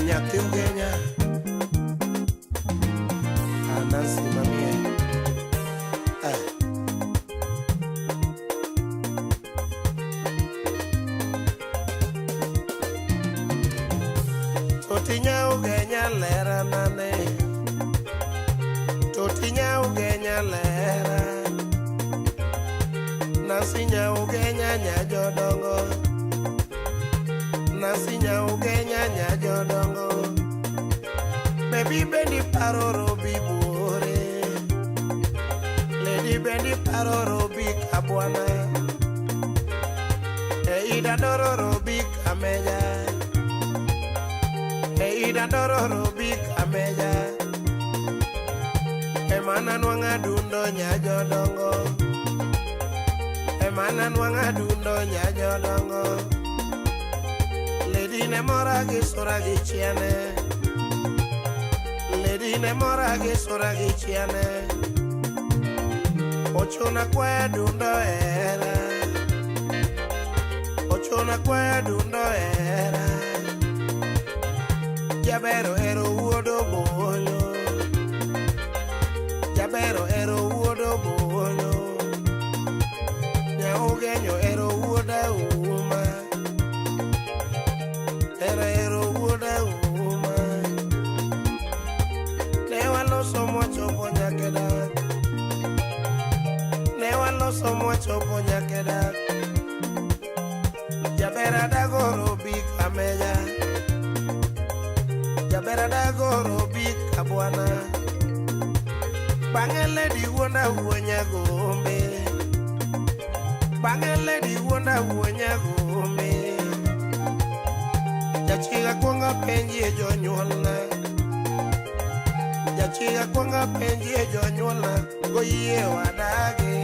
Anyathi Ugenya. Anansi mamie. Ah. Totinya Ugenya lera nane. Totinya Ugenya lera. Nancy nya Ugenya nya jodongo. Nancy nya Ugenya nya jodongo. Baby bendi paroro bi buore. Lady bendi paroro bi kabwana. E ida dororo bi kameja. E ida dororo bi kameja. Emana nwang'a dundo nya jodongo. Emana nwang'a dundo nya jodongo. Lady ne mora gi sura gi chiene. Lady ne mora gi sura gi chiene. Ochuna kwaya dundo era. Ochuna kwaya dundo era. Jabero ero wuodo bonyo. Jabero ero wuodo bonyo. Nyaugenyo ero wuoda uma. Ero ero wuoda uma. Ne waloso mwachopo nyaka dak. Ne waloso mwachopo nyaka dak. Jabera dagoro bi kameja. Jabera dagoro bi kabwana. Bang'e lady wuonda wuo nyagombe. Bang'e lady wuonda wuo nyagombe. Jachiga kuongo penjie jonyuolna. Jachiga kuongo penjie jonyuolna. Goyie wadagi.